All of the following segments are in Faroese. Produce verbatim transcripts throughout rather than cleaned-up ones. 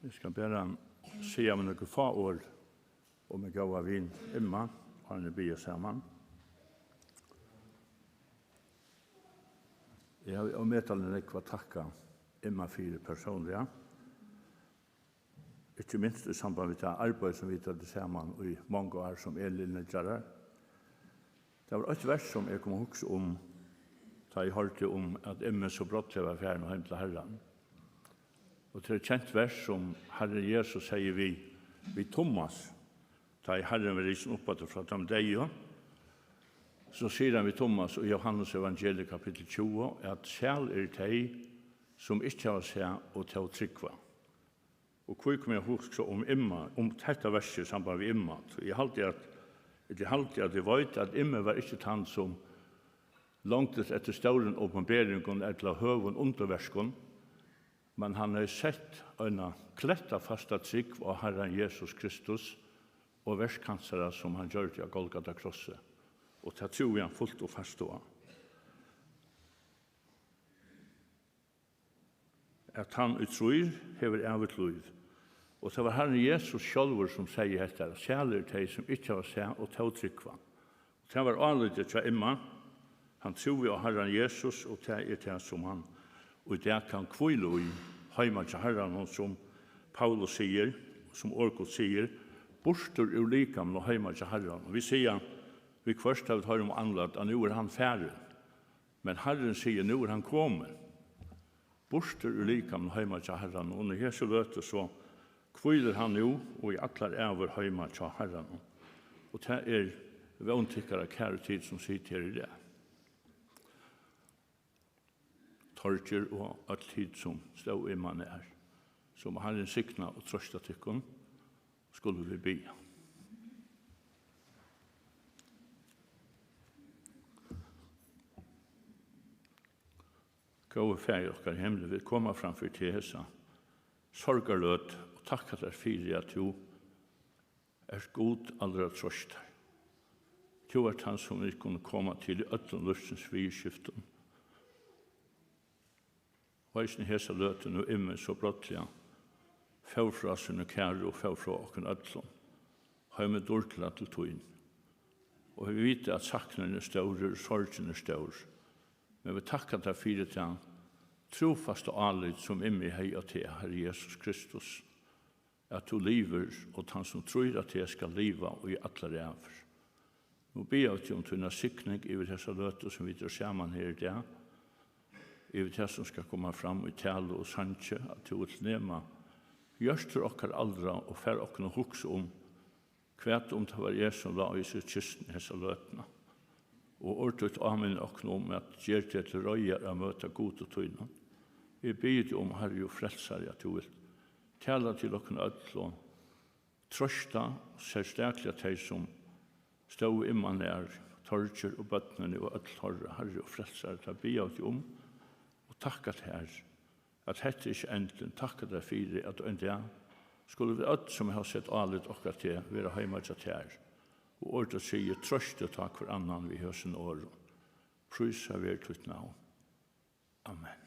Eg skal bara siga meg nøkur fá orð um mín góða vin Imma, áðrenn vit biðja saman. Eg havi ómetaliga nógv at takka Imma fyri persónliga, ikki minst í samband við tað arbeiði, sum vit høvdu saman í mong ár sum elínleggjarar. Tað var eitt vers, sum eg kom at hugsa um, tá eg hoyrdi um, at Immi so brádliga var farin heim til Harran. Og tað er eitt kent vers, sum Harrin Jesus segði við, við Tummas, tá ið Harrin var risin upp aftur frá teimum deyðu. So sigur hann við Tummas í Jóhannes evangeliið kapittul tjúgu, at sæl eru tey, sum ikki hava sæð og tó trúgva. Og hví kom eg at hugsa um Imma, um hetta versið í samband við Imma? Tí eg haldi, at, ella eg haldi, at eg veit, at Immi var ikki tann, sum longdist eftir stórum opinberingum ella høgum undirverkum, men hann hevði sett eina klettafasta trúgv á Harran Jesus Kristus og verk hansara, sum hann gjørdi á Golgata krossi, og tað trúði hann fult og fast á. At hann, ið trýr, hevur ævigt lív. Og tað var Harrin Jesus sjálvur, sum segði hetta: Sælir tey, sum ikki hava sæð og tó trúgva. Og tað var álitið hjá Imma. Hann trúði á Harran Jesus, og tað er tað, sum hann í dag kann hvíla í, heima hjá Harranum, sum Paulus sigur, sum orð Guds sigur: Burtur úr likamum og heima hjá Harranum. Og vit siga viðhvørt, tá vit hoyra um andlat, at nú er hann farin. Men Harrin sigur: Nú er hann komin. Burtur úr likamum heima hjá Harranum. Og í hesi løtu so hvílir hann nú og í allar ævir heima hjá Harranum. Og tað er vón tykkara, kæru tit, sum sita her í dag. Torgir og øll tit, sum stóðu Imma nær, so má Harrin signa og trøsta tykkum. Skulu vit biðja. Góði Faðir okkara í himli, vit koma fram fyri teg hesa sorgarløtu og takka tær fyri, at tú ert Gud allra trøstar. Tú ert hann, sum vit kunnu koma til í øllum lívsins viðurskiftum. Og eisini hesa løtu, nú Immi so brádliga fór frá sínum kæru og fór frá okkum øllum, heim í dýrd til tín. Og vit vita, at saknurin er stórur og sorgin er stór. Men vit takka tær fyri tað trúfasta álit, sum Immi hevði á teg, Harri Jesus Kristus, at tú livir, og tann, sum trýr á teg, skal liva í allar ævir. Nú biðja vit teg um tína signing yvir hesa løtu, sum vit eru saman her í dag, yvir tað, sum skal koma fram í talu og sangi, at tú vilt nema hjørtur okkara allra og fara okkum at hugsa um, hvat um tað var eg, sum lá í hesi kistuni hesa løtuna? Og orð títt áminnir okkum um at gera teg til reiðar at møta Gudi tínum. Eg biði teg um, Harri og Frelsari, at tú vilt tala til okkum øll og trøsta, serstakliga tey, sum stóðu Imma nær, Torgir og børnini og øll teirra. Harri og Frelsari, tað biðja vit teg um og takka tær, at hetta er ikki endin. Takka tær fyri, at ein dag skulu vit øll, sum hava sett álit okkara á teg, vera heima hjá tær. Og orð títt sigur: Trøstið tá hvør annan við hesum orðum. Prísað verði títt navn. Amen.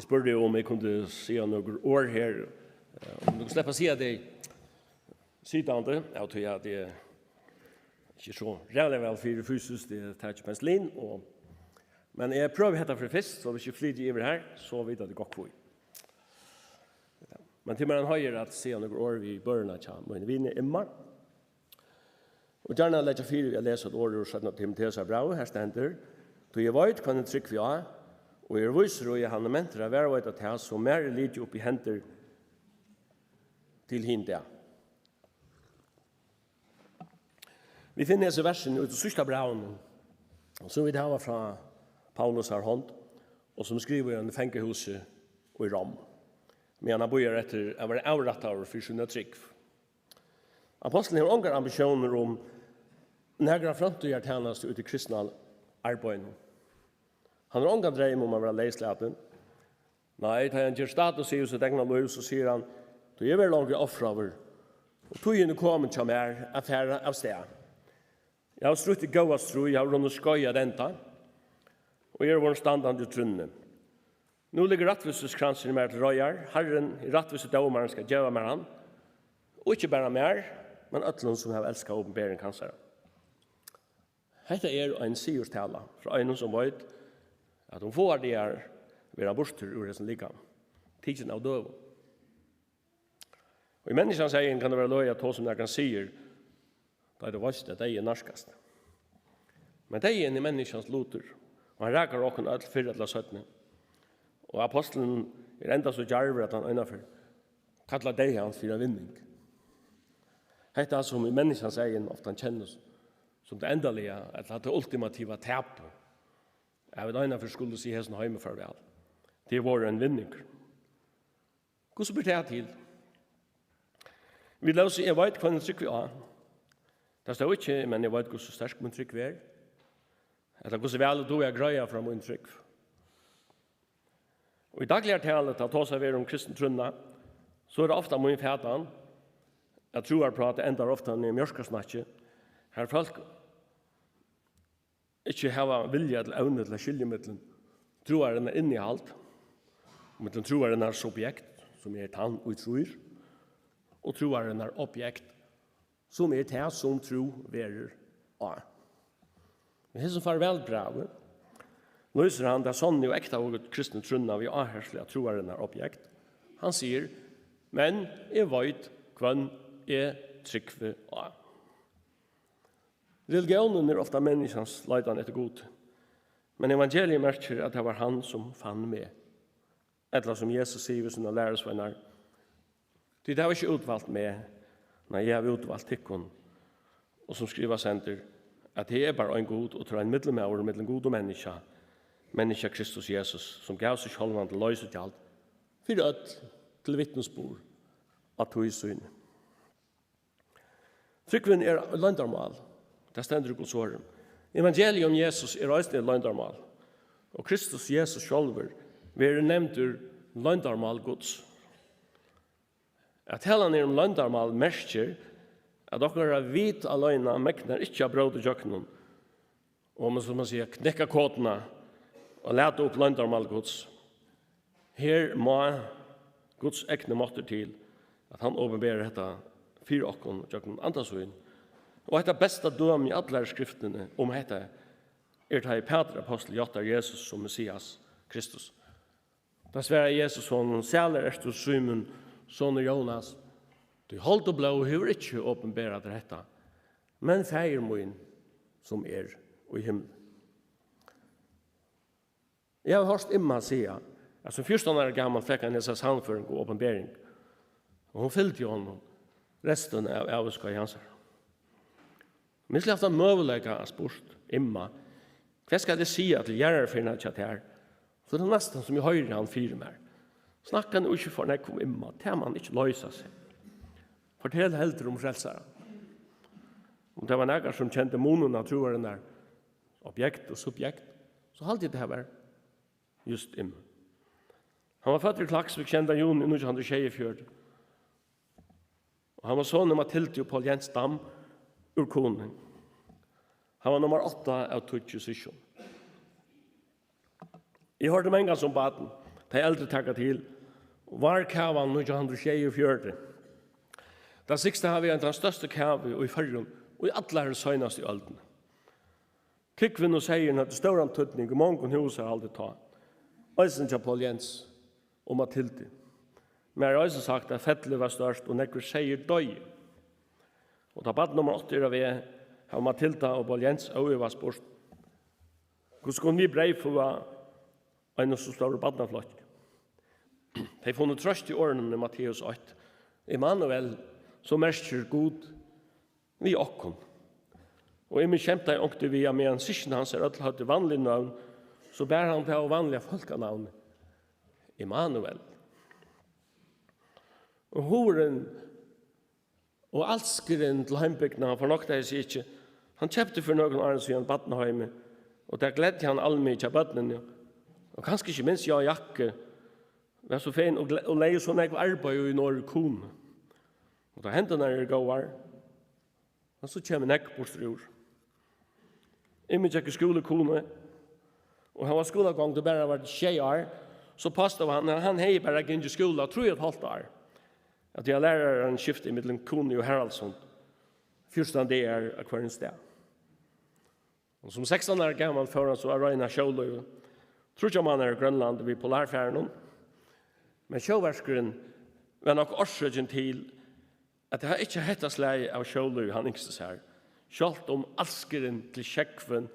spurdi, um eg kundi siga nøkur orð her, eh, um eg kundi sleppa at siga tey sitandi, av tí at eg eri ikki so ræðuliga væl fyri fysiskt, eg taki penicillin, og, men eg prøvi hetta fyri fyrst, so hvis eg flyti yvir her, so vita tit gott hví. Men til mær ein heiður at siga nøkur orð við børnina hjá míni vini Imma. Og gjarna leggja fyri við at lesa eitt orð úr seinna Timoteusar brævi. Her stendur: "Tí eg veit, hvønn eg trúgvi á, og eg eri vísur í, at hann er mentur at varðveita tað, sum mær er litið upp í hendur til hin dag." Vit finna hesi versini í tí síðsta brævinum, sum vit hava frá Paulusar hond, og sum skrivað í einum fangahúsi í Rom, meðan hann bíðar eftir at verða avrættaður fyri sína trúgv. Apostlurin hevur ongar ambitiónir um nakra framtíðartænastu í tí kristna arbeiðinum. Hann hevur ongan dreym um at verða leyslatin. Nei, tá hann ger status yvir sítt egna lív, so sigur hann: "Tí eg verði longu ofraður, og tíðin er komin hjá mær at fara av stað. Eg havi strítt tað góða stríð, eg havi runnið skeið at enda, og eg eri vorðin standandi í trúnni. Nú liggur rættvísiskransurin mær til reiðar, Harrin, hin rættvísi dómarin, skal geva mær hann, og ikki bara mær, men øllum, sum hava elskað opinbering hansara." Hetta er ein sigurstala frá einum, sum veit, at um fáar dagar verður hann burtur úr hesum likam, tikin av døgum. Og í menniskjans eygum kann tað vera løgið at tosa um nakran sigur, tá tú veitst, at deyðin nærkast. Men deyðin er menniskjans lutur, og hann rakar okkum øll fyrr ella seinni. Og apostlurin er enntá so djarvur, at hann einaferð kallar deyða hans fyri ein vinning. Hetta, sum í menniskjans eygum ofta kennist sum tað endaliga, ella tað ultimativa tap, at vit einaferð skulu siga hesum heimi farvæl, tað er vorðið ein vinningur. Hvussu ber tað til? Vit lósu: "Eg veit, hvønn eg trúgvi á." Tað stóð ikki: "Men eg veit, hvussu sterk mín trúgv er." Ella: "Hvussu væl eg dugi at greiða frá míni trúgv." Og í dagligari talu, tá tosað verður um kristnu trúnna, so er tað ofta mín fatan, at trúarprátið endar ofta í mjørkasnakki, har fólk ikki hava vilja ella evni til at skilja millum trúarinnar innihald, millum trúarinnar subjekt, sum er tann, ið trýr, og trúarinnar objekt, sum er tað, sum trúð verður á. Í hesum farvælbrævi lýsir hann ta sonnu og ektaðu kristnu trúnna við áherslu á trúarinnar objekt. Hann sigur: "Men eg veit, hvønn eg trúgvi á." Religiónin er ofta menniskjans leitan eftir Gudi, men evangeliið merkir, at tað var hann, sum fann meg. Ella sum Jesus sigur við sínar lærisveinar: "Tit hava ikki útvalt meg, nei, eg havi útvalt tykkum." Og sum skrivað stendur, at tað er bara ein Gud og tað er ein millummaður millum Gud og menniskja, menniskja Kristus Jesus, sum gav seg sjálvan til loysigjald fyri øll, til vitnisburð á tíð síni. Trúgvin er loyndarmál. Tað stendur í Guds orði. Evangeliið um Jesus er eisini eitt loyndarmál. Og Kristus Jesus sjálvur verður nevndur loyndarmál Guds. At talan er um loyndarmál merkir, at okkara vit aleina megnar ikki at bróta ígjøgnum og, um man so má siga, knekka koduna og lata upp loyndarmál Guds. Her má Guds egni máttur til, at hann opinberar hetta fyri okkum gjøgnum anda sín. Og hetta besta dømi í allari skriftini um hetta er, tá ið Pætur ápostuli játtar Jesus sum Messias Kristus. Tá svarar Jesus honum: "Sælur ert tú, Símun, sonur Jónas, tí hold og blóð hevur ikki opinberað tær hetta, men Faðir mín, sum er í himli." Eg havi hoyrt Imma siga, at sum fjúrtan ára gamal fekk hann hesa sannføring og opinbering, og hon fylgdi honum restina av æviskeiði hansara. Men eg skuldi havt ein møguleika at spurt Imma: "Hvat skal eg siga til jarðarferðina hjá tær?" So er tað næstan sum eg hoyri hann fyri mær: "Snakka nú ikki for nógv um Imma, tað man ikki loysa seg. Fortel heldur um Frelsaran." Um tað var nakar, sum kendi munin á trúarinnar objekt og subjekt, so haldi eg, tað var júst Immi. Hann var føddur í Klaksvík sjeynda juni nítjan hundrað og sjeyogfjøruti. Og hann var sonur Mathildu og Poul Jens Dam úr Kunoy. Hann var nummar átta av tíggju systkjum. Eg hoyrdi mangan sum barn Tey eldru taka til. Várkavan nítjan hundrað og sjeyogfjøruti. Tað sigst at hava verið tann størsti kavi í Føroyum í allari seinastu øldini. Kúgvin og seyðurin høvdu stóran týdning í mongum húsarhaldi tá, eisini hjá Poul Jens og Mathildu. Mær er eisini sagt, at fellið var stórt og nógvir seyðir doyðu. Og tá barn nummar átta er á veg, hava Mathilda og Poul Jens óivað spurt: "Hvussu kunnu vit breyðføða einum so stórum barnaflokki?" Tey funnu trøst í orðunum í Matteus eitt: "Immanuel, sum merkir Gud við okkum." Og Immi skemtaði onkuntíð við, at meðan systkini hansara øll høvdu vanlig nøvn, so bar hann tað óvanliga fólkanavnið Immanuel. Og hugurin og alskurin til heimbygdina, hann fornoktaði seg ikki. Hann keypti fyri nøkrum árum síðan barnaheimið, og tað gleddi hann almikið hjá børnunum. Og kanska ikki minst Jón Jakki var so fegin og gle-, og legði so nógv arbeiði í Norðurkunoy. Og tá hendurnar eru góðar, og so kemur nógv burtur úr. Immi gekk í skúla í Kunoy, og hann var skúlagongdur bara var sjey ár, so påstod hann, at hann hevði bara gingið í skúla trý og eitt hálvt ár. At tí at lærarin skifti millum Kunoy og Haraldssund fjúrtan dagar á hvørjum stað. Og sum sekstan ára gamal fór hann so at royna sjóliv. Tríggjar mánaðir í Grønlandi við polarfarinum. Men sjóverkurin var nokk orsøkin til, at tað var ikki hetta slagið av sjólívi, hann ynskti sær, sjálvt um alskurin til sjógvin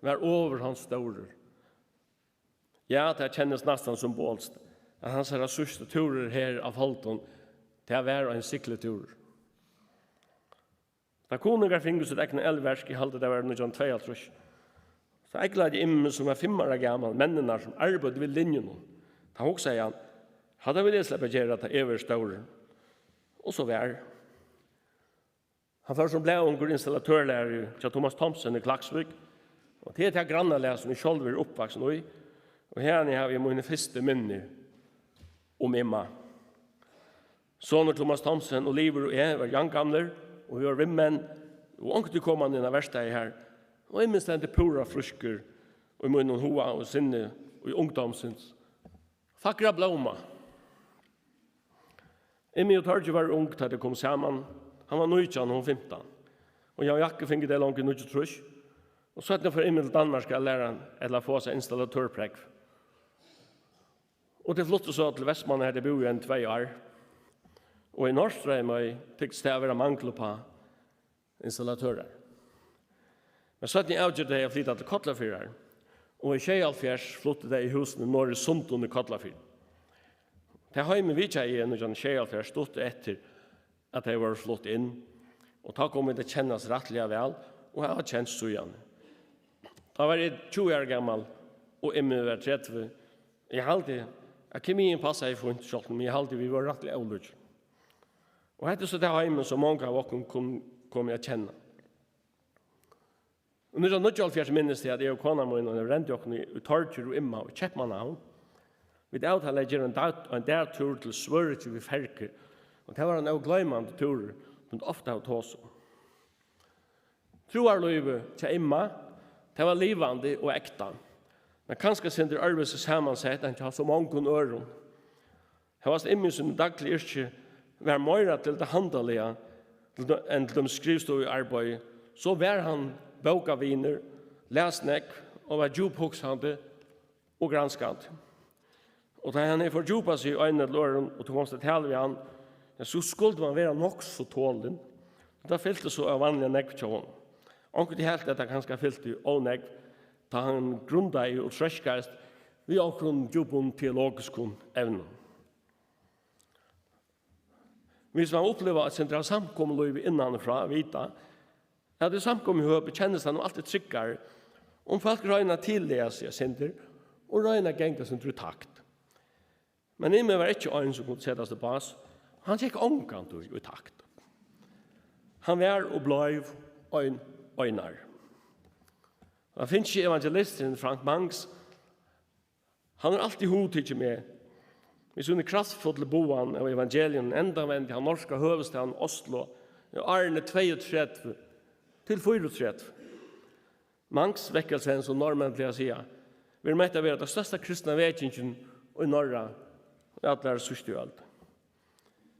var ovurhonds stórur. Ja, tað kennist næstan symbolskt, at hansara síðsti túrur her á Foldum, tað var ein siglitúrur. Tá kuningar fingu sítt egna elverk, eg haldi, tað var nítjan hundrað og tveyoghálvtrýss, so eygleiddi Immi, sum var fimm ára gamal, menninar, sum arbeiddu við linjunum. Tá hugsaði hann: "Hatta vil eg sleppa at gera, tá eg verði stórur." Og so var. Hann fór sum blaðungur installatørlæri hjá Thomas Thomsen í Klaksvík, og tað er tað grannalag, sum eg sjálvur eri uppvaksin í, og haðani havi eg míni fyrstu minni um Imma. Sonur Thomas Thomsen, Olivur og eg vóru javngamlir, og vit vóru vinmenn, og onkuntíð kom hann inn á verkstaðið har, og Immi stendur púra frískur í mínum huga og sinni í ungdómsins fagra blóma. Immi og Torgi vóru ung, tá tey komu saman. Hann var nítjan og hon fimtan. Og Jón Jakki fingu tey longu í níggjuogtrýss, og seinni fór Immi til Danmark at læra ella fáa sær installatørprógv. Og tey fluttu so til Vestmanna, har tey búðu í eini tvey ár. Og í Norðstreymoy tyktist tað at vera mangil uppá installatørar. Men seinni avgjørdu tey at flyta til Kollafjarðar, og í sjeyoghálvfjerðs fluttu tey í húsini norður í Sundum í Kollafirði. Tað heimið vitjaði eg nítjan hundrað og sjeyoghálvfjerðs, stutt eftir at tey vóru flutt inn, og tá komu vit at kennast rættiliga væl og hava kenst síðani. Tá var eg tjúgu ára gamal og Immi var tretivu. Eg haldi, at kemiin passaði fínt, sjálvt um eg haldi, vit vóru rættiliga ólíkir. Og hetta er so tað heimið, sum mong av okkum kunnu, komu at kenna. Og nítjan hundrað og níggjuoghálvfjerðs minnist eg, at eg og kona mín, hon rendi okkum í, í Torgir og Imma í Keypmannahavn. Vit avtalaðu at gera ein dag, ein dagtúr til Svøríki við ferju, og tað var ein ógloymandi túrur, sum vit ofta hava tosað um. Trúarlívið hjá Imma, tað var livandi og ekta, men kanska eitt sindur øðrvísi samansett enn hjá so mongum øðrum. Hóast Immi í sínum dagliga yrki var meira til tað handaliga til dø-, enn til dømis skrivstovuarbeiði, so var hann bókavinur, las nógv og var djúphugsandi og granskandi. Og tá hann hevði fordjúpað seg í einum ella øðrum, og tú komst at tala við hann, ja, so skuldi mann vera nokk so tolin. Og tað fylti so óvanliga nógv hjá honum. Onkuntíð helt eg, at tað kanska fylti ov nógv, tá hann grundaði og treðkaðist við onkrum djúpum teologiskum evnum. Vit, sum hava upplivað eitt sindur av samkomulívi innan og frá, vita, at í samkomuhøpi kennist hann nú altíð tryggari, um fólk royna at tillaga seg eitt sindur og royna at ganga eitt sindur í takt. Men Immi var ikki ein, sum kundi setast í bás. Hann gekk ongantíð í takt. Hann var og bleiv ein Einar. Tann finski evangelisturin Frank Mangs, hann hevur altíð hugtikið meg við síni kraftfullu boðan av evangelium. Endavendi hann norsku høvuðsstaðin Oslo í árini tveyogtretivu til fýraogtretivu. Mangs vekkelsen, sum norðmenn plaga at siga, verður mett at vera tað størsta kristna vekingin í Norra í allari síðstu øld.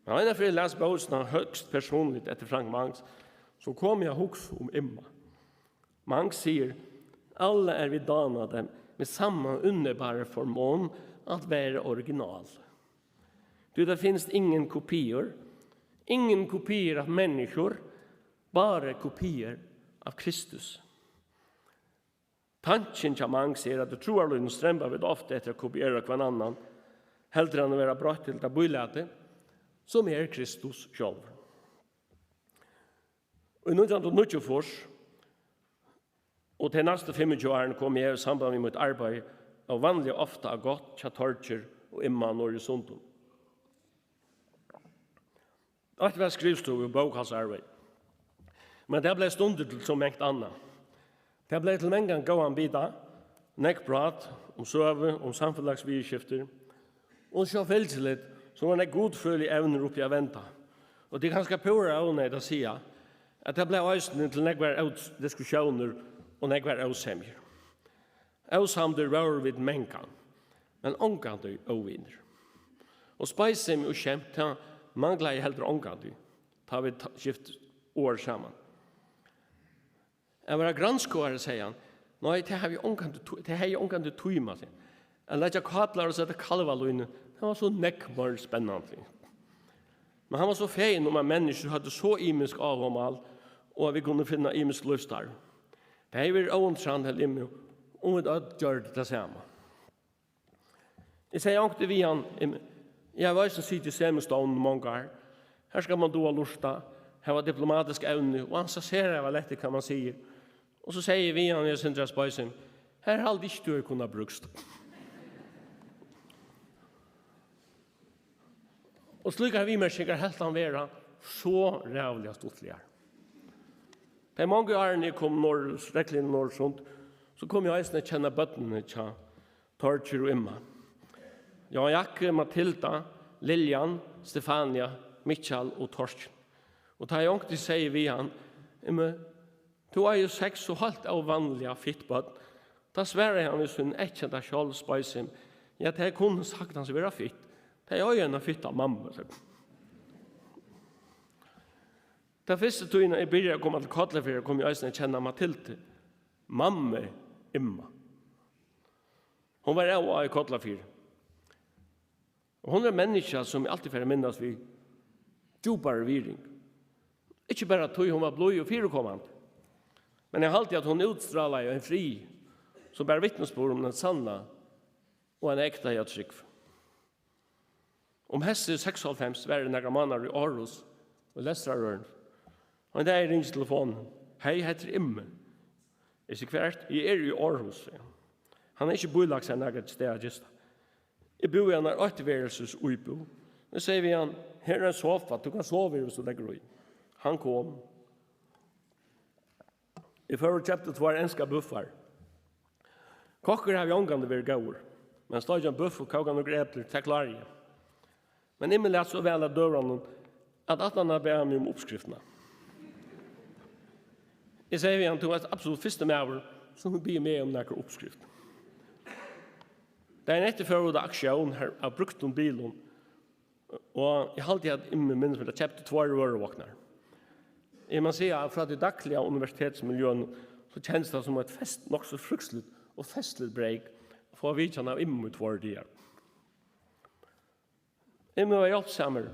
Men eina ferð eg las bókina høgst persónligt eftir Frank Mangs, so kom eg at hugsa um Imma. Mangs sigur: "Alla er vi danade med samma underbara förmån att vara original. Du, det finns ingen kopior, ingen kopior av människor, bara kopior av Kristus." Tankin hjá Mangs er, at í trúarlívinum stremba vit ofta eftir at kopiera hvønn annan, heldur enn at vera broytt til tað bílætið, sum er Kristus sjálvur. Í nítjan hundrað og níggjuogfýrs, og tey næstu fimmogtjúgu árini, kom eg í samband við mítt arbeiði óvanliga ofta á gátt hjá Torgeir og Imma norður í Sundum. Eitt var skrivstovu- og bókhaldsarbeiði, men tað bleiv stundir til so mangt annað. Tað bleiv til mangan góðan bita, nógv prát um søgu, um samfelagsviðurskiftir, og sjálvfylgiligt, so var nógv gudfrøðilig evnir uppi at venda. Og tað er kanska púra óneyðugt at siga, at tað bleiv eisini til nógvar ót-, diskussiónir og nógvar ósemjur. Ósamdir vóru vit mangan, men ongantíð óvinir. Og speisemi og skemt, tað manglaði heldur ongantíð, tá vit ta-, skiftu orð saman. At vera grannskoðari, segði hann. Nei, tað havi eg ongantíð tí-, tað hevði eg ongantíð tímað, segði hann. At leggja kátlar og seta kalvalínu, tað var so nógv meir spennandi. Men hann var so fegin um, at menniskjur høvdu so ymisk áhugamál, og at vit kunnu finna ymisk lívsstarv. Tað hevði verið óinteressant, helt Immi, um vit øll gjørdu tað sama. Eg segði onkuntíð við hann: "Immi, eg havi eisini sitið í somu stovnini í mong ár. Her skal mann duga at lurta, hava diplomatisk evni og ansa sera væl eftir, hvat mann sigur." Og so segði eg við hann, eg sindur av speisemi: "Her haldi eg ikki, tú hevur kunnað brúkst." Og slíkar viðmerkingar helt hann vera so ræðuliga stuttligar. Tey mongu árini eg kom norður, regluliga norðursund, so kom eg eisini at kenna børnini hjá Torgeir og Imma. Johan Jakke, Matilda, Liljan, Stefania, Mikkjal og Torkil. Og tá eg onkuntíð segði við hann: "Immi, tú eigur seks so heilt óvanliga fitt børn," tá svaraði hann við sín eyðkenda sjálvspeisemi: "Ja, tey kunnu saktans vera fitt. Tey eiga eina fitta mammu." Ta fyrstu tíðina eg byrjaði at koma til Kollafjarðar, kom eg eisini at kenna Matildu, mammu Imma. Hon var av og á í Kollafirði. Og hon er ein menniskja, sum eg altíð fari at minnast við djúpari virðing. Ikki bara tí hon var blíð og fyrikomandi, men eg haldi, at hon útstrálaði ein frið, sum bar vitnisburð um ein sanna og ein ekta trúgv. Um heystið seksoghálvfems var eg nakrar mánaðir í Aarhus í lestrarørindum. Ein dag ringir telefonin: "Hey, hetta er Immi." Eg sigi: "Hvar ert?" "Eg eri í Aarhus," segði hann. Hann hevði ikki bílagt sær nakað stað at gista. Eg búði í einari eittverelsis íbúð. Eg segði við hann: "Her er ein sofa, tú kanst sova her, viss tú leggur í." Hann kom. Eg fór og keypti tveir enskar búffar. Kokkur havi eg ongantíð verið góður, men stoikja ein búff og kóka nøkur eplir, tað klári eg. Men Immi læt so væl av døgurðanum, at aftaná bað hann meg um uppskriftina. Eg segði við hann: "Tú ert absolutt fyrsti maður, sum hevur biðið meg um nakra uppskrift." Dagin eftir fóru vit á auktión har av brúktum bilum, og eg haldi, at Immi minnist meg, at keypti tveir vøruvognar. Eg má siga, at frá tí dagliga universitetsmiljøinum, so kennist tað sum eitt fest, nokk so frísligt og festligt breyk at fáa vitjan av Immi í tveir dagar. Immi var hjálpsamur.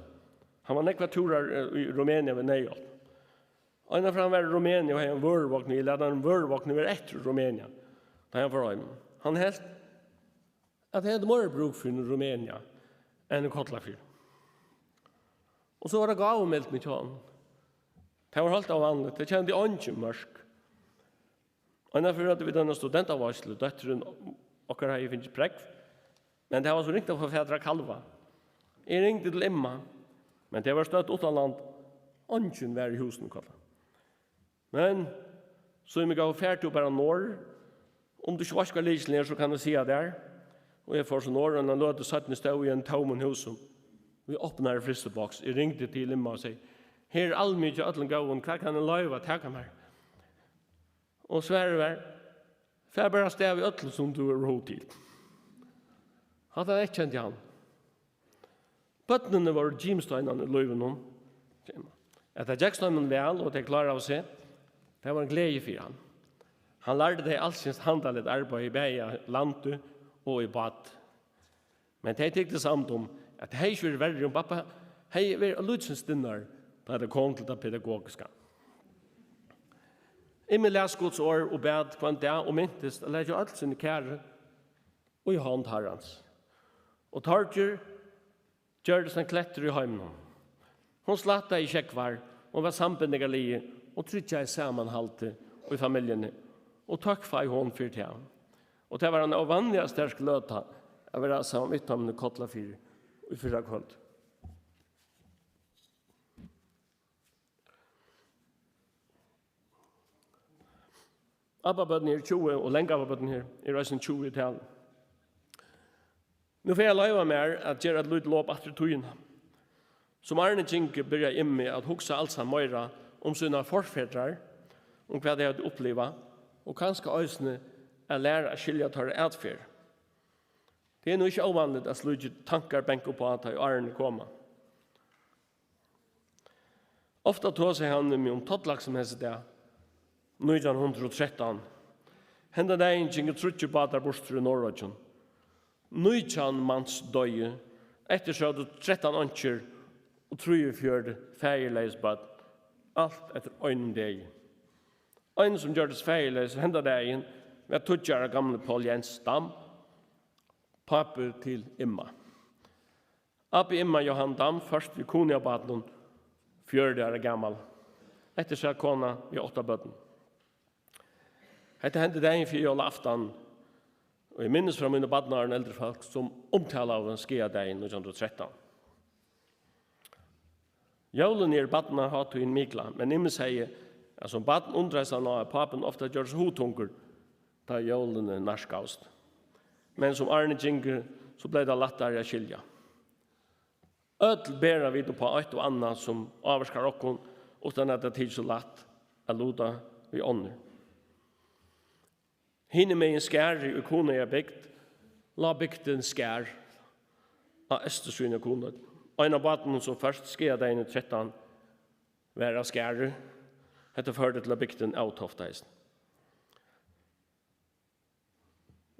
Hann var nógvar túrar, eh, í Rumenia við neyðhjálp. Einaferð hann var í Rumenia og hevði ein vøruvogn við, læt hann vøruvognin vera eftir í Rumenia, tá hann fór heim. Hann helt, at hann hevði meira brúk fyri í Rumenia enn í Kollafirði. Og so var tað gávumelding hjá honum. Tað var heilt óvanligt. Tað kendi eingin mørk. Einaferð høvdu vit eina studentaveitslu, dóttirin okkara hevði fingið prógv, men tað var so ringt at fáa fatur á kalva. Eg ringdi til Imma, men tey vóru stødd uttanland. Eingin var í húsinum, Kolla. Men, Símun góði, far tú bara norður. Um tú ikki veitst, hvar lykilin er, so kann eg siga tær. Og eg fór so norður, og eina løtu seinni stóð eg í einum tómum húsum við opnari frystiboks. Eg ringdi til Imma og segði: "Her er almið hjá øllum góðum, hvat kann eg loyva at taka mær?" Og svarið var: "Far bara avstað við øllum, sum tú hevur hug til." Hatta eyðkendi hann. Børnini vóru gimsteinarnir í lívinum. At tað gekst teimum væl, og tey kláraðu seg, tað var ein gleði fyri hann. Hann lærdi tey alskyns handaligt arbeiði, bæði á landi og í bát. Men tey tyktu samt um, at tað hevði ikki verið verri, um babba hevði verið eitt lítið sindur stinnari, tá tað kom til tað pedagogiska. Immi las Guds orð og bað hvønn dag og mintist at leggja øll síni kæru í hond Harrans. Og Torger gjørdist ein klettur í heiminum. Hon slættaði sjógvar, hon var sambindingarliður og tryggjaði samanhaldið í familjuni, og tøkk fái hon fyri tað. Og tað var ein óvanliga sterk løta at vera saman við teimum í Kollafirði í fyrrakvøld. Abbabørn eru tjúgu, og langabbabørn her eru eisini tjúgu í tali. Nú fari eg at loyva mær at gera eitt lítið lop aftur í tíðina. Sum árini gingu, byrjaði Immi at hugsa alsamt meira um sínar forfedrar, um hvat tey høvdu upplivað, og kanska eisini at læra at skilja teirra atferð. Tað er nú ikki óvanligt, at slíkir tankar banka upp á, tá ið árini koma. Ofta tosaði hann við meg um tollaksmessudag nítjan hundrað og trettan. Henda dagin gingu tríggir bátar burtur í Norðuroyggjum. Nítjan mans doyðu, eftir sótu trettan einkjur og trýogfjøruti faðirleys børn, alt eftir einum degi. Ein, sum gjørdist faðirleysur henda dagin, var tíggju ára gamli Poul Jens Dam, pápi til Imma. Abbi Imma, Johan Dam, fórst við Kunoyar-bátinum fjøruti ára gamal. Eftir sat kona við átta børnum. Hetta hendi dagin fyri jólaaftan, og eg minnist frá mínum barnaárum eldri fólk, sum umtalaðu Skaðadagin nítjan hundrað og trettan. Jólini eru barnahátíðin mikla, men Immi segði, at sum barn undraðist hann á, at pápin ofta gjørdist hugtungur, tá jólini nærkaðust. Men sum árini gingu, so bleiv tað lættari at skilja. Øll bera vit upp á eitt og annað, sum ávirkar okkum, uttan at tað tykist so lætt at luta við onnur. Hinumegin Skarið í Kunoyar bygd lá bygdin Skarð á eystursíðuni av Kunoy. Ein av bátunum, sum fórst Skaðadagin í trettan, var av Skarði. Hetta førdi til, at bygdin avtoftaðist.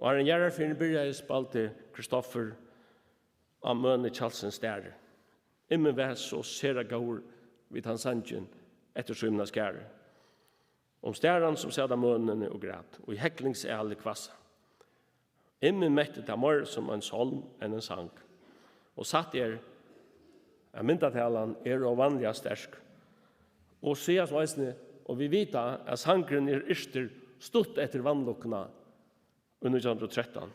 Og áðrenn jarðarferðin byrjaði, spældi Kristoffer á møni Tjaldsins Stari. Immi var so sera góður við tann sangin eftir síðuna av Skarði. Um staran, sum sat á mønini og græt, og í heglingsæli hvassa. Immi meitti tað meira sum ein sálm enn ein sang. Og satt er, at myndatalan er óvanliga sterk. Og siga so eisini, og vit vita, at sangurin er yrktur stutt eftir vanlukkuna í nítjan hundrað og trettan.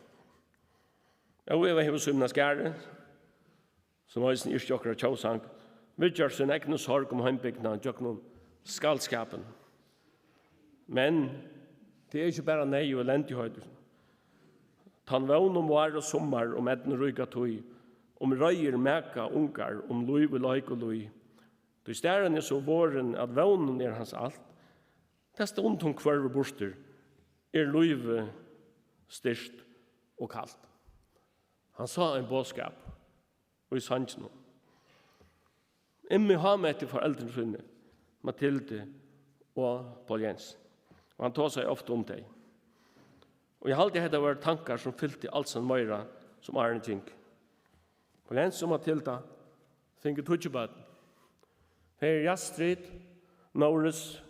Óivað hevur Símun av Skarði, sum eisini yrkti okkara tjóðsang, viðgjørt sína egnu sorg um heimbygdina gjøgnum skaldskapin. Men tað er ikki bara neyð og elendigheit. Tann vón um vár og summar, um eydnuríka tíð, um reiður maka ungar, um lív í leik og lýð. Tí starin er so vorðin, at vónin er hans alt. Tað stund hon hvørvur burtur, er lívið stirt og kalt. Hann sá ein boðskap í sanginum. Immi hámetti foreldrini síni, Mathildu og Poul Jens, og hann tosaði ofta um tey. Og eg haldi, at hetta vóru tankar, sum fylti alsamt meira, sum árini gingu. Poul Jens og Mathilda fingu tíggju børn. Tey eru Jastrid, Norris,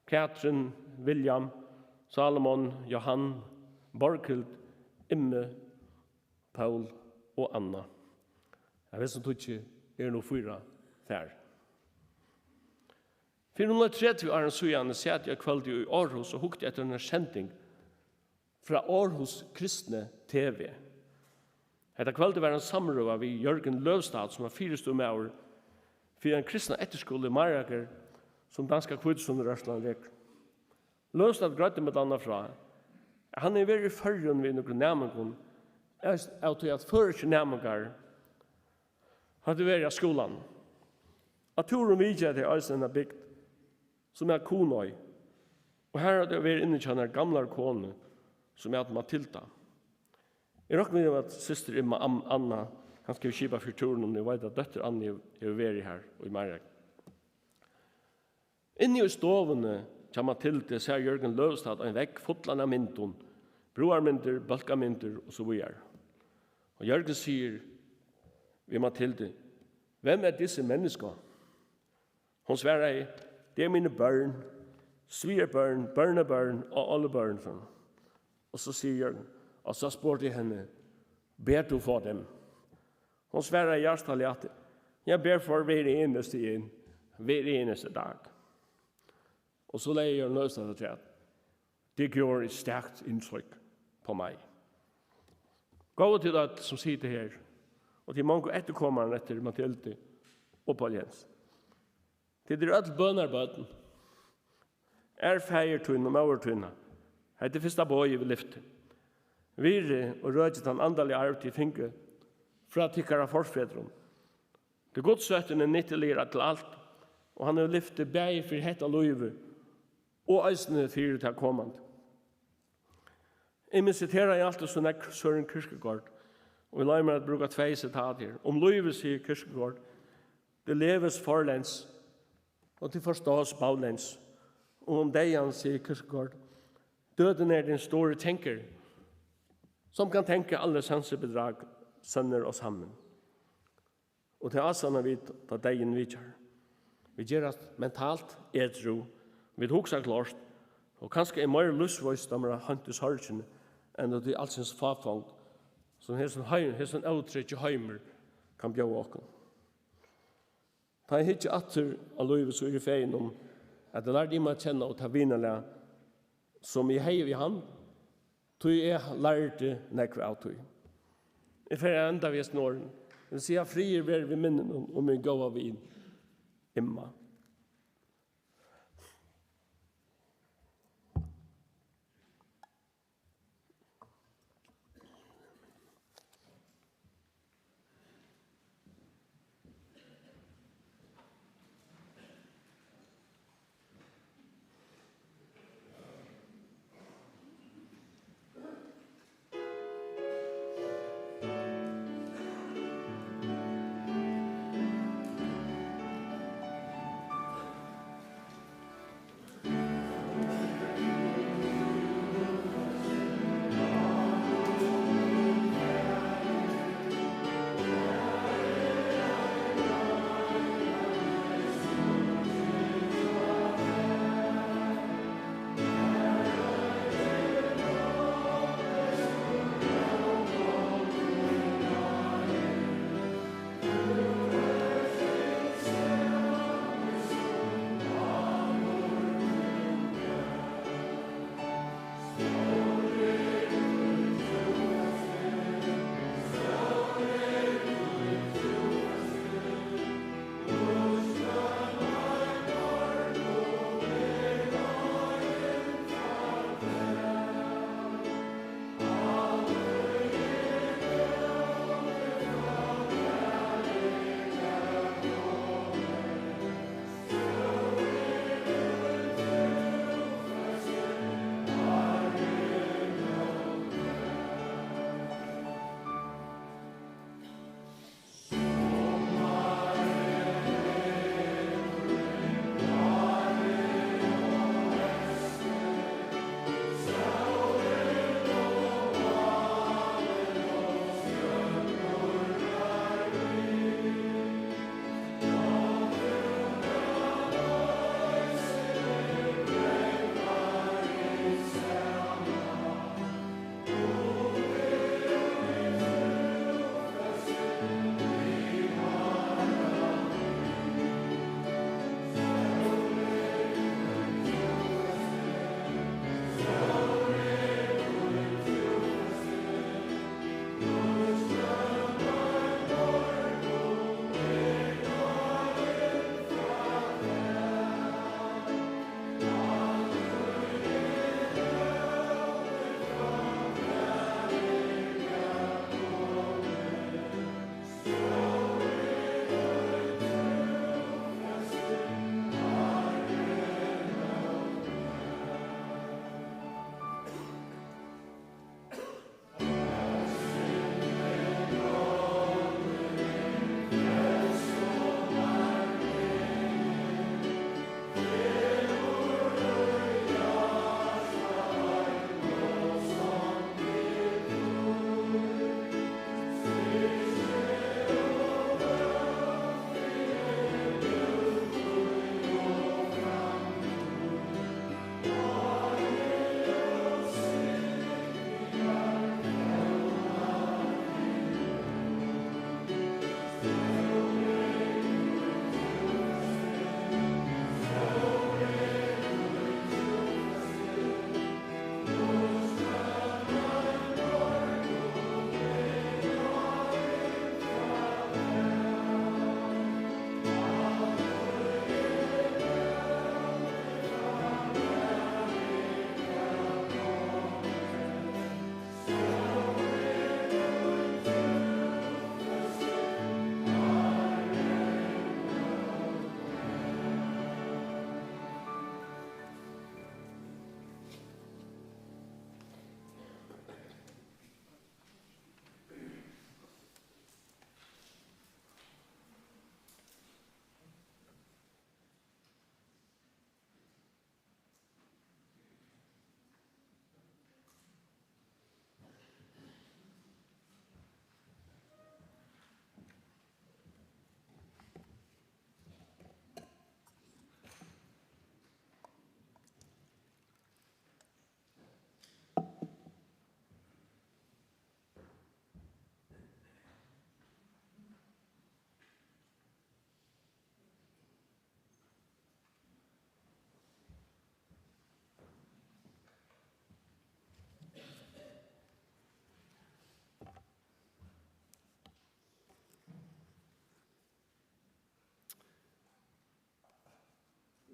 Katrin, William, Salomon, Johan, Borghild, Immi, Poul og Anna. Av hesum tíggju eru nú fýra farin. Fyri umleið tretivu árum síðani sat eg eitt kvøld í Aarhus og hugdi eftir einari sending frá Aarhus Kristni T V. Hetta kvøldið var ein samrøða við Jørgen Løvstad, sum var fyristøðumaður fyri ein kristnan eftirskúla í Mariager, sum danska Hvítusunnurørslan rekur. Løvstad greiddi millum annað frá, at hann hevði verið í Føroyum við nøkrum næmingum, av tí at føroyskir næmingar høvdu verið á skúlanum. Á túrum vitjaðu tey eisini eina bygd, sum æt Kunoy, og har høvdu tey verið inni hjá einari gamlari konu, sum æt Matilda. Eg rokni við, at systir Emma Am-, Anna kanska hevur skipað fyri túrinum. Eg veit, at dóttir Anna hevur, hevur verið har í Marek. Inni í stovuni hjá Mathildu sær Jørgen Løvstad ein vegg fullan av myndum, brúðarmyndir, bólkamyndir og so víðari. Og Jørgen sigur við Mathildu: "Hvem er disse mennesker?" Hon svaraði: "Det er mine børn, svigerbørn, børnebørn og oldebørn." Og so sigur Jørgen: "Og så spurgte jeg hende: 'Beder du for dem?'" Hon svaraði hjartaliga at: "Jeg beder for hver eneste en, hver eneste dag." Og so legði Jørgen Løvstad afturat: "Det gjorde et stærkt indtryk på mig." Góðu tit øll, sum sita her, og tit mongu eftirkomarin eftir Mathildu og Poul Jens. Tit eru øll bønarbørn. Ær faðir tín og móður tína. Hetta er fyrsta boðið við lyfti. Virðið og røkið tann andaliga arv, tit fingu frá tykkara forfedrum. Tí Guds løfti eru nyttilig til alt, og hann hevur lyfti bæði fyri hetta lívið og eisini fyri tað komandi. Eg misiteraði altíð so nógv Søren Kierkegaard, og eg loyvi mær at brúka tvey sitat her. Um lívið sigur Kierkegaard: "Det leves forlæns, og det forstås baglæns." Og um deyðan sigur Kierkegaard: "Døden er den store tænker, som kan tænke alle sansebedrag sønder og sammen." Og tað ásanna vit, tá deyðin vitjar. Vit gerast mentalt edru, vit hugsa klárt, og kanska er meira lívsvís, tá man er heint í sorgini, enn út í alsins fáfong, sum hesin heim-, hesin ótryggi heimur kann bjóða okkum. Tá eg hyggi aftur á lívið, so eri eg fegin um, at eg lærdi Emma at kenna, og tað vinalag, sum eg hevði við hann, tí eg lærdi nógv av tí. Eg fari at enda við hesum orðum. Eg vil siga: Friður veri við minninum um mín góða vin, Emma.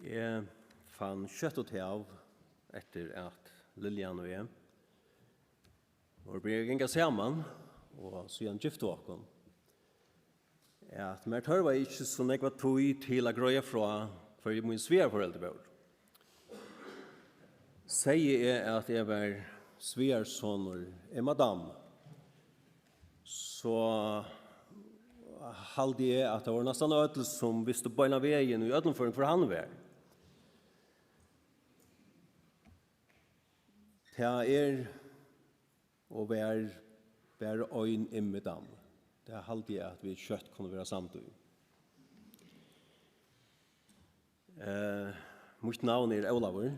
Eg fann skjótt út av, eftir at Lillian og eg vóru byrjað at ganga saman og síðan giftu okkum, at mær tørvaði ikki so nógva tíð til at greiða frá, hvørji míni svigerforeldur vóru. Segði eg, at eg var svigersonur Emma Dam, so haldi eg, at tað vóru næstan øll, sum vistu beinan vegin í øllum førum, hvør hann var. Tað er og var bara ein Immi Dam. Tað haldi eg, at vit skjótt kunnu vera samd í. Eh, mítt navn er Ólavur,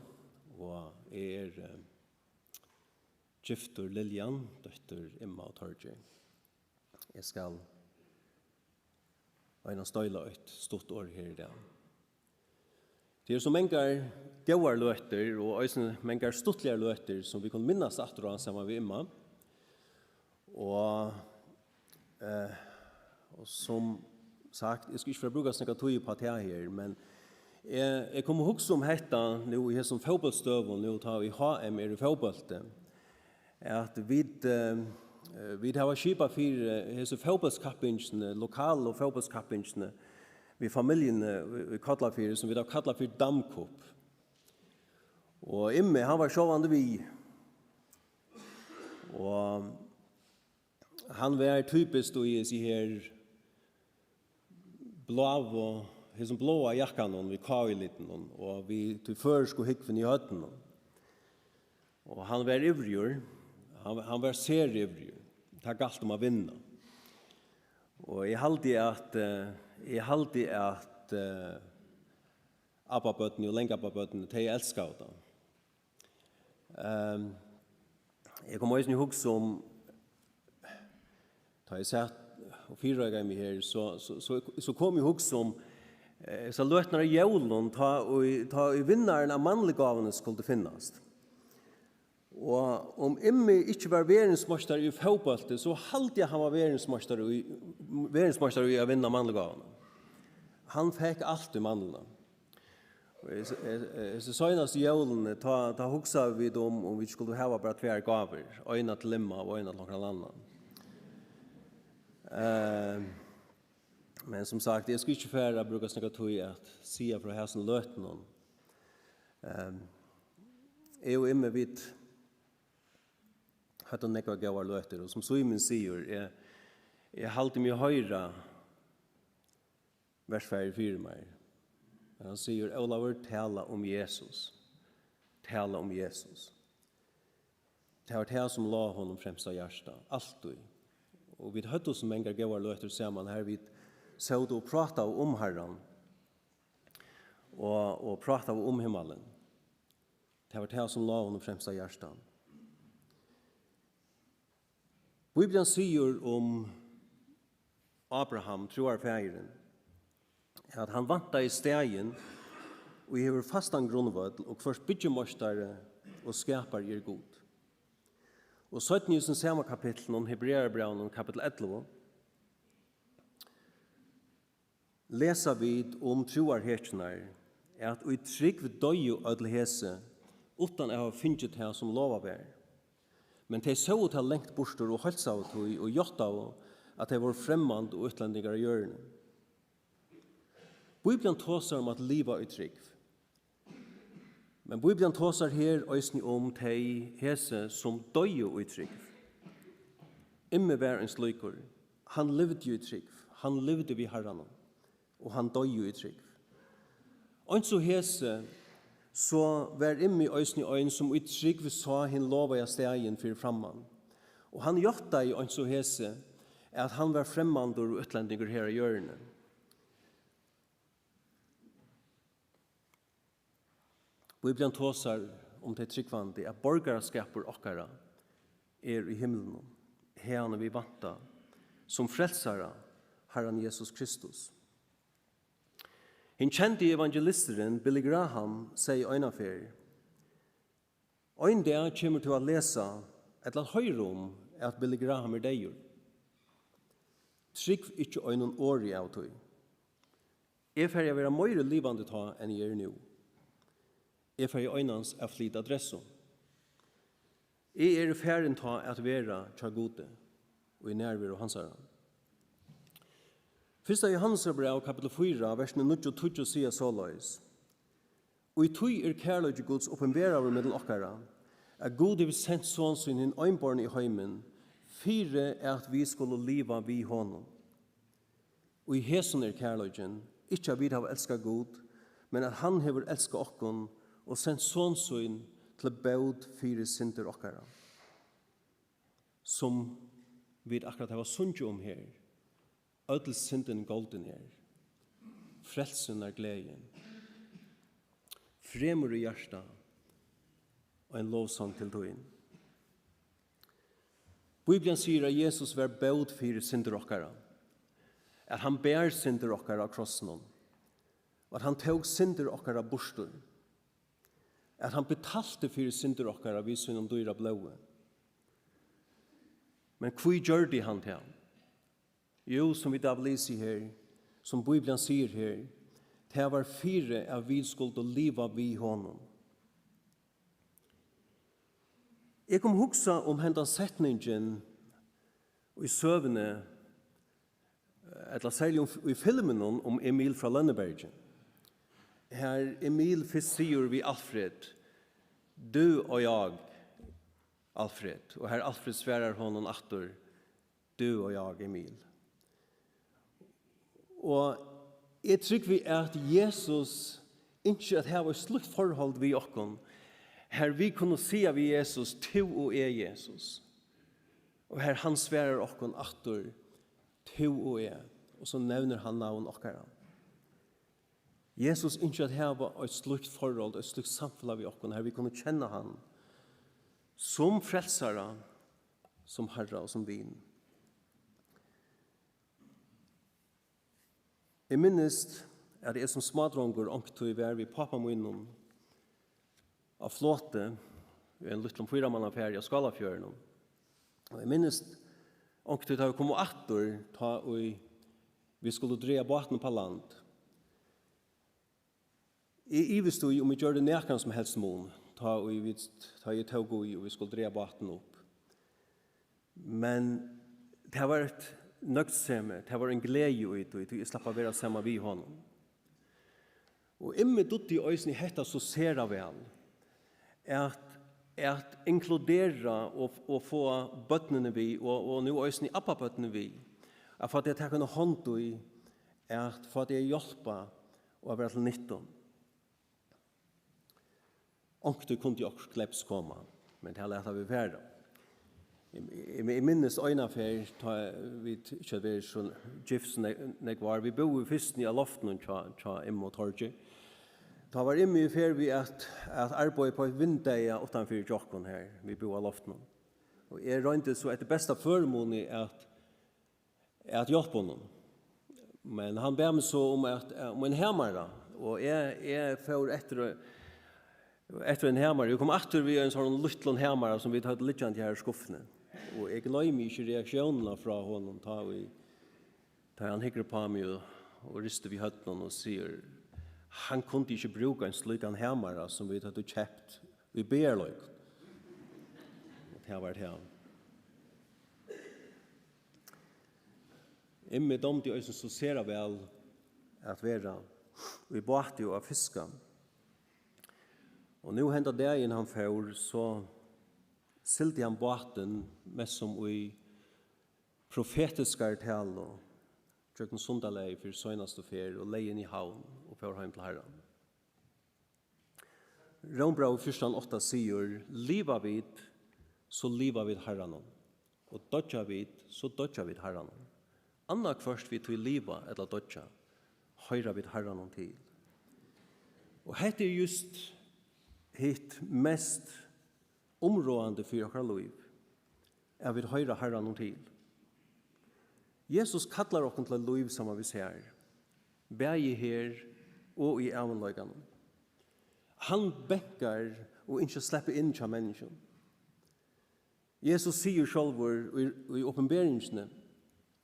og eg eri, eh, giftur Lillian, dóttur Imma og Torgeir. Eg skal einans deila eitt stutt orð her í dag. Tað eru so mangar góðar løtur og eisini mangar stuttligar løtur, sum vit kunnu minnast aftur á saman við Imma. Og, eh, og sum sagt, eg skal ikki fara at brúka so nógva tíð upp á tað her, men eg, eg kom at hugsa um hetta nú í hesum fótbóltsdøgum, nú tá ið H M er í fótbólti, at vit, eh, vit hava skipað fyri hesi fótbóltskappingini, lokalu fótbóltskappingini við familjuni í, í Kollafirði, sum vit hava kallað fyri Damkupp. Og Immi, hann var sjálvandi við. Og hann var typiskt í hesi her bláu, hesum bláa jakkanum við K í litinum og við tí føroysku húgvuni í høvdinum. Og hann var ivrigur, hann, hann var seriivrigur. Tað galt um at vinna. Og eg haldi, at, eh, eg haldi, at, eh, abbabørnini og langabbabørnini, tey elskaðu tað. Ehm, eg kom eisini í hugsa um, tá eg sat og fyrireikaði meg her, so, so, so, so kom eg í hugsa um, eh, hesar løturnar á jólum, tá ið, tá ið vinnarin av mannligu gávuni skuldi finnast. Og um Immi ikki var verðinsmeistari í fótbólti, so haldi eg, hann var verðinsmeistari í, verðinsmeistari í at vinna mannligu gávuna. Hann fekk altíð mannliga. Og eg, eg, eg, hesi seinastu jólini, tá, tá hugsaðu vit um, um vit skuldu hava bara tvær gávur, eina til Imma og eina til onkran annan. Eh, men sum sagt, eg skal ikki fara at brúka so nógva tíð at siga frá hasum løtunum. Eh, eg og Immi, vit høvdu nógvar góðar løtur, og sum Símun sigur, eg, eg haldi meg hoyra versfarið fyri mær. Men hann sigur, Ólavur, tala um Jesus. Tala um Jesus. Tað var tað, sum lá honum fremst á hjarta, altíð. Og vit høvdu so mangar góðar løtur saman, har vit sótu og prátaðu um Harran og, og prátaðu um himmalin. Tað var tað, sum lá honum fremst á hjarta. Bíblian sigur um Abraham, trúarfaðirin, at hann væntaði staðin, ið hevur fastan grundvøll, og hvørs byggimeistari og skapari er Gud. Og seinni í hesum sama kapitlinum, Hebrearabrævinum, kapitul ellivu, lesa vit um trúarhetjurnar, at í trúgv doyðu øll hesi, uttan at hava fingið tað, sum lovað var. Men tey sóu tað langt burtur og heilsaðu tí og játtaðu, at tey vóru fremmand og útlendingar á jørðini. Bíblian tosar um at liva í trúgv. Men Bíblian tosar her eisini um tey hesi, sum doyðu í trúgv. Immi var ein slíkur. Hann livdi í trúgv. Hann livdi við Harranum. Og hann doyði í trúgv. Eins og hesi, so var Immi eisini ein, sum í trúgv sá hin lovaða staðin fyri framman. Og hann játtaði eins og hesi, at hann var fremmandur og útlendingur her á jørðini. Bíblian tosar um tey trúgvandi, at borgaraskapur okkara er í himlunum, haðani vit vænta, sum frelsara Harran Jesus Kristus. Hin kendi evangelisturin Billy Graham segði einaferð, ein dag kemur tú at lesa ella at hoyra um, at Billy Graham er deyður. Trúgv ikki einum orði av tí. Eg fari at vera meiri livandi tá, enn eg eri nú. Eg fari einans at flyta adressu. Eg eri farin tá at vera hjá Gudi í nærveru hansara. Fyrsta Jóhannesarbræv, kapittul fýra, versini níggju og tíggju siga soleiðis: Í tí er kærleiki Guds opinberaður millum okkara, at Gud hevur sent Son sín hin einborna í heimin, fyri at vit skulu liva við honum. Í hesum er kærleikin, ikki at vit hava elskað Gud, men at hann hevur elskað okkum og sent Son sín til bót fyri syndir okkara, sum vit akkurát hava sungið um her. Øll syndin goldin er, frelsin er gleðin, fremur í hjarta ein lovsang til tín. Bíblian sigur, at Jesus var bót fyri syndir okkara, at hann ber syndir okkara á krossinum, og at hann tók syndir okkara burtur, at hann betalti fyri syndir okkara við sínum dýra blóði. Men hví gjørdi hann tað? Jú, sum vit hava lisið her, sum Bíblian sigur her, tað var fyri, at vit skuldu liva við honum. Eg kom hugsa um hendan setningin í søguni, ella serliga um, í filminum um Emil frá Lønnebergi. Har Emil fyrst sigur við Alfred: "Du og jeg, Alfred." Og har Alfred svarar honum aftur: "Du og jeg, Emil." Og eg trúgvi, at Jesus ynskir at hava eitt slíkt forhold við okkum, har vit kunnu siga við Jesus: "Tú og eg, Jesus." Og har hann svarar okkum aftur: "Tú og eg." Og so nevnir hann navn okkara. Jesus ynskir at hava eitt slíkt forhold, eitt slíkt samfelag við okkum, har vit kunnu kenna hann sum frelsara, sum Harra og sum vin. Eg minnist, at eg sum smádrongur onkuntíð var við pápa mínum á floti í einum lítlum fýramannafari á Skálafjørðinum. Og eg minnist onkuntíð, tá vit komu aftur, tá ið vit skuldu draga bátin upp á land. Eg ivist í, um eg gjørdi nakran sum helst mun, tá ið vit, tá eg tók í, og vit skuldu draga bátin upp. Men tað var eitt nøgdsemi, tað var ein gleði í tí, tí eg slapp at vera saman við honum. Og Immi dugdi eisini hetta so sera væl, at, at inkludera og, og fáa børnini við, og, og nú eisini abbabørnini við, at fáa tey at taka eina hond í, at fáa tey at hjálpa og at vera til nyttu. Onkuntíð kundi okkurt kleps koma, men tað lata vit vera. Eg, eg, eg minnist eina ferð, tá vit ikki hava verið so gift so nógv, nógv ár. Vit búðu fyrstini á loftinum hjá, hjá Imma og Torgi. Tá var Immi í ferð við at, at arbeiða upp á eitt vindeyga uttanfyri hjá okkum her. Vit búðu á loftinum. Og eg royndi so eftir besta førimuni at at hjálpa honum. Men hann bað meg so um at, um ein hamara, og eg, eg fór eftir, eftir ein hamara. Eg kom aftur við ein sånn lítlum hamara, sum vit høvdu liggjandi her í skuffuni. Og eg gloymi ikki reaktiónina frá honum, tá ið, tá hann hyggur upp á meg og, og ristir við høvdinum og sigur: "Hann kundi ikki brúka ein slíkan hamara, sum vit høvdu keypt í Bearlaug." Og tað var tað. Immi dámdi eisini so sera væl at vera í báti og at fiska. Og nú henda dagin hann fór, so sigldi hann bátin mest sum í profetiskari talu gjøgnum Sundalagið fyri seinastu ferð og legði inn í havn og fór heim til Harran. Rómbrævið fjúrtan átta sigur: "Liva vit, so liva vit Harranum, og doyggja vit, so doyggja vit Harranum. Annaðhvørt vit tí liva ella doyggja, hoyra vit Harranum til." Og hetta er júst hitt mest umráðandi fyri okkara lív, at vit hoyra Harranum til. Jesus kallar okkum til eitt lív saman við sær, bæði her og í ævinleikanum. Hann bankar og ynskir at sleppa inn hjá menniskjum. Jesus sigur sjálvur í, í Opinberingini,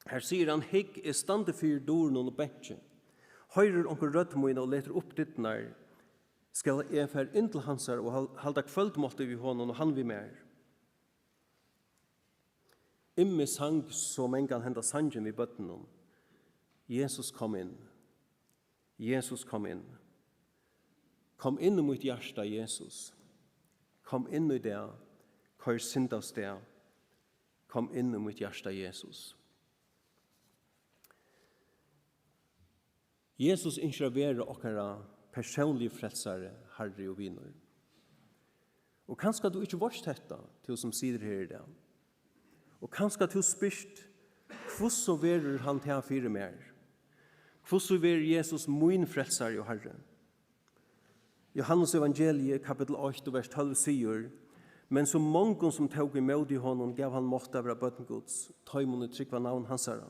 har sigur hann: "Hygg, eg standi fyri durunum og banki. Hoyrir onkur rødd mína og letur upp dyrnar, Skal eg fara inn til hansara og hal-, halda kvøldmáltíð við honum og hann við mær? Immi sang so mangan henda sangin við børnunum: Jesus, kom inn. Jesus, kom inn. Kom inn í mítt hjarta, Jesus. Kom inn í dag. Koyr synd av stað. Kom inn í mítt hjarta, Jesus. Jesus ynskir at vera okkara persónligi frelsari, harri og vinur. Og kanska tú ikki veitst hetta, tú sum situr her í dag. Og kanska tú spyrt: "Hvussu verður hann tað fyri mær? Hvussu verður Jesus mín frelsari og harri?" Jóhannes evangeliið, kapittul eitt og vers tólv sigur: "Men so mongum sum tóku ímóti honum, gav hann mátt at vera børn Guds, teimum, ið trúgva navn hansara."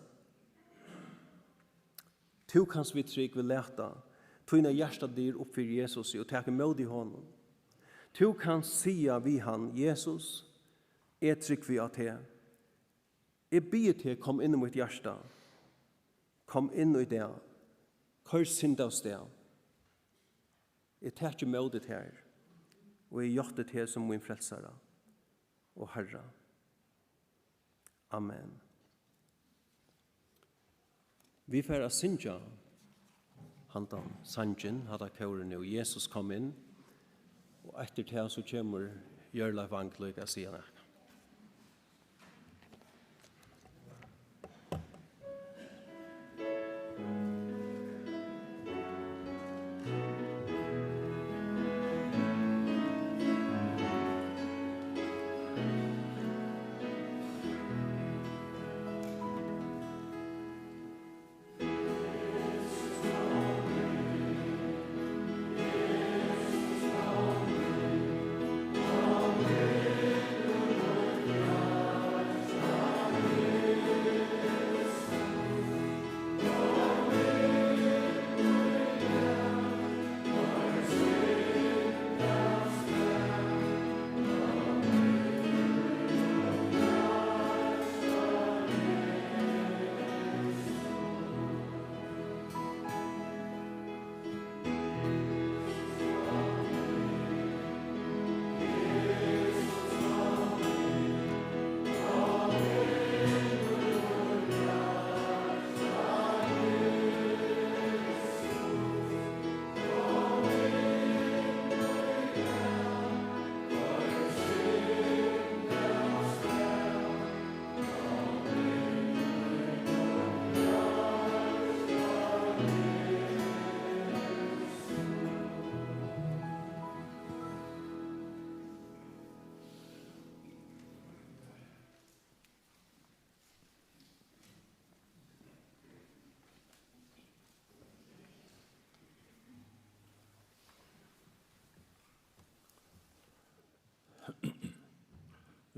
Tú kanst við trúgv lata tínar hjartadyr upp fyri Jesusi og taka ímóti honum. Tú kanst siga við hann: "Jesus, eg trúgvi á teg. Eg biði teg, kom inn í mítt hjarta. Kom inn í dag. Koyr synd av stað. Eg taki ímóti tær, og eg játti teg sum mín frelsara og harra." Amen. Vit fara at syngja handan sangin, hatta kórið nú: "Jesus, kom inn." Og eftir tað so kemur Jørleif Wang líka at siga nakað.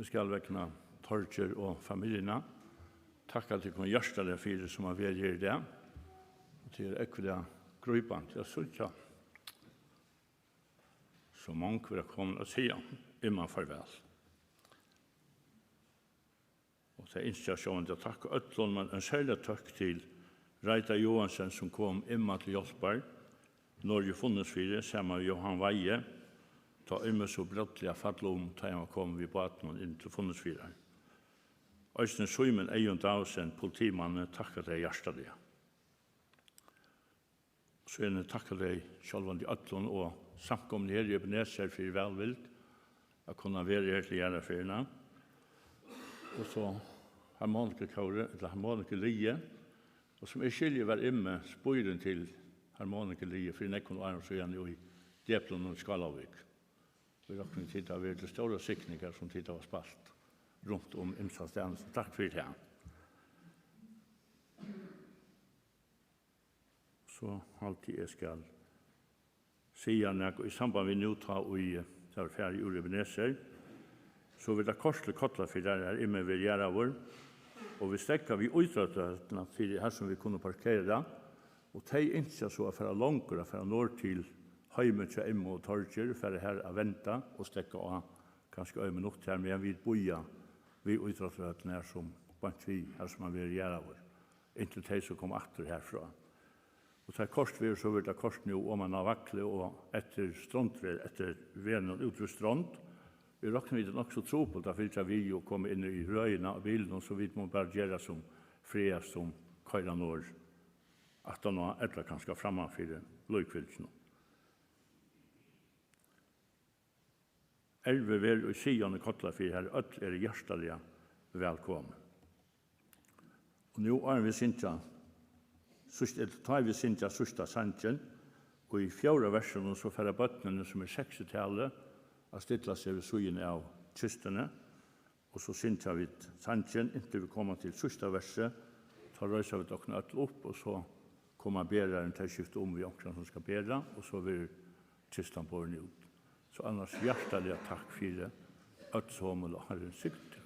Eg skal vegna Torger og familjuna takka tykkum hjartaliga fyri, sum at vera her í dag. Og tað er ógvuliga grípandi at síggja so mong vera komin at siga Imma farvæl. Og tað ynskja sjálvandi at takka øllum, men ein serligan tøkk til Reidar Johansen, sum kom Imma til hjálpar norður í Funningsfirði saman við Jóhan Weihe, tá Immi so brádliga fall um, tá hann var komin við bátinum inn til Funningsfjarðar. Eisini Símun Eyðun Davidsen, politimanni, takka tey hjartaliga. Síðani takka tey sjálvandi øllum og samkomuni her í Ebenezer fyri vælvild at kunna vera her til jarðarferðina. Og so harmonikukórið, ella harmonikaliðið, og sum eg skilji, var Immi spurvin til harmonikaliðið fyri nógvum árum síðani í Deplinum í Skálavík. Vit rokna við, tit hava verið til stórar signingar, sum tit hava spælt runt um ymsastaðni, so takk fyri tað. So haldi eg, eg skal siga nakað í samband við nú, tá ið tað var farið úr Ebenezer, so verður tað koyrt til Kollafjarðar, har Immi verður jarðaður, og vit steðga við ítróttahøllina fyri, har sum vit kunnu parkera, og tey ynskja so at fara longur, at fara norður til heimin hjá Imma og Torger, fara har at venda og steðga á kanska ein minutt har, meðan vit bíða við ítróttahøllina, har sum beint við, har sum hann verður jarðaður, inntil tey so koma aftur harfrá. Og tá koyrt verður, so verður tað koyrt nú oman á Vagli og eftir strondveg, eftir vegnum út við strond. Eg rokni við, tað er nokk so trupult at fylgja við og koma inn í røðina á bilunum, so vit mugu bara gera sum frægast, sum koyra norður aftaná, ella kanska framman fyri líkfylgjunum. Ervið verður í Sion í Kollafirði, har øll eru hjartaliga vælkomin. Og nú, áðrenn vit syngja síðst, ella tá vit syngja síðsta sangin, og í fjórða versinum, so fara børnini, sum er seks í tali, at stilla seg við síðuna av kistuni, og so syngja vit sangin, inntil vit koma til síðsta versi, tá reisa vit okkum øll upp, og so koma berarin, tey skifta um við onkran, sum skal bera, og so verður kistan borin út. So annars hjartaliga takk fyri, øll somul, og Harrin signi.